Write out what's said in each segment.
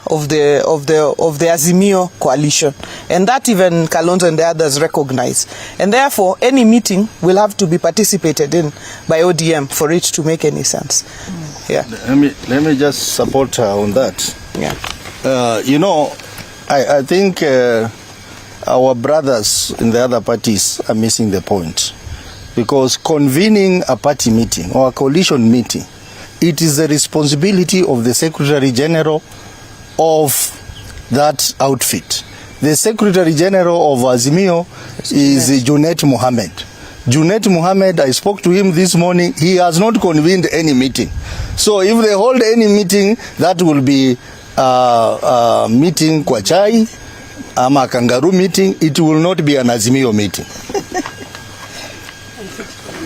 of the Azimio coalition, and that even Kalonzo and the others recognize. And therefore, any meeting will have to be participated in by ODM for it to make any sense. Yeah. Let me just support her on that. I think our brothers in the other parties are missing the point. Because convening a party meeting or a coalition meeting, it is the responsibility of the Secretary General of that outfit. The Secretary General of Azimio is Junet Mohammed. Junet Mohammed, I spoke to him this morning. He has not convened any meeting. So if they hold any meeting, that will be meeting kwa chai ama kangaroo meeting. It will not be an Azimio meeting.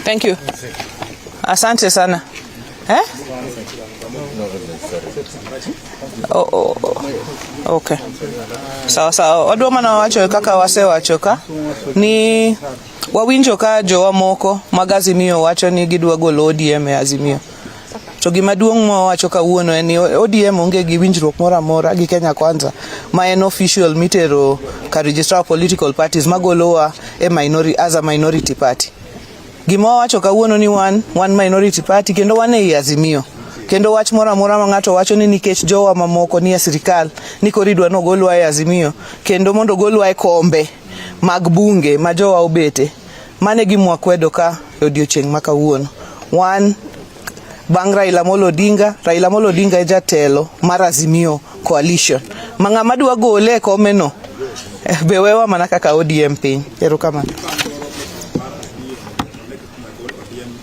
Thank you. Asante sana. Eh? Oh. Okay. Sawa sawa. Wadwa mana wacho kaka wasewacho ka ni wawinjo ka jowa moko mag Azimio wacho ni gidwa golo ODM e Azimio. To gima duong' ma wawacho kawuono en ni ODM onge gi winjruok moro amora gi Kenya Kwanza ma en official mitero ka registrar of political parties magolowa e minority, as a minority party. Gima wawacho kawuono ni wan minority party kendo wan ei Azimio. Kendo wach moro amora ma ng'ato wacho ni nikech jowa mamoko ni e sirikal ni koro idwa nogolwa e Azimio kendo mondo ogolwa e kombe mag bunge ma jowa obete. Mano e gima wakwedo ka e odiochieng' ma kawuono. Wan bang' Raila Amolo Odinga, Raila Amolo Odinga e jatelo mar Azimio coalition. Ma ng'ama dwa gole e komeno be wewa mana kaka ODM piny. Erokamano.